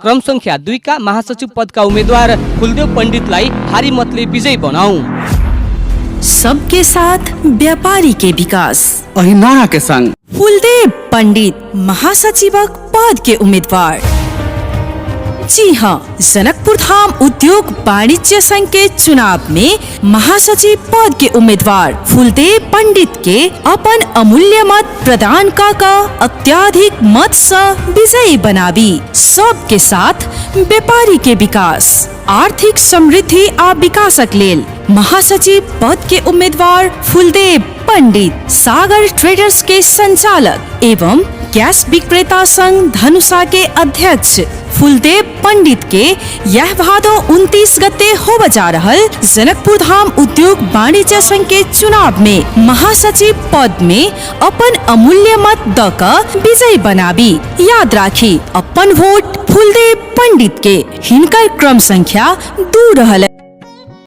क्रम संख्या 2 का महासचिव पदका उम्मेद्वार फुलदेव पण्डितलाई भारी मतले विजयी बनाऊ। सबके साथ व्यापारी के विकास। अहि नारा के संग फुलदेव पंडित महासचिवक पद के उम्मीदवार। जी हाँ, जनकपुर धाम उद्योग वाणिज्य संघ के चुनाव में महासचिव पद के उम्मीदवार फुलदेव पंडित के अपन अमूल्य मत प्रदान का अत्याधिक मत से विजयी बनाबी। सबके साथ व्यापारी के विकास, आर्थिक समृद्धि आ विकासक लेल महासचिव पद के उम्मीदवार फुलदेव पंडित सागर ट्रेडर्स के संचालक एवं गैस विक्रेता संघ धनुषा के अध्यक्ष फुलदेव पंडित के यह भादो 29 गते होब जा रहल जनकपुर धाम उद्योग वाणिज्य संघ के चुनाव में महासचिव पद में अपन अमूल्य मत द क विजयी बनाबी। याद राखी, अपन वोट फुलदेव पंडित के। हिनकर क्रम संख्या 2 रहल।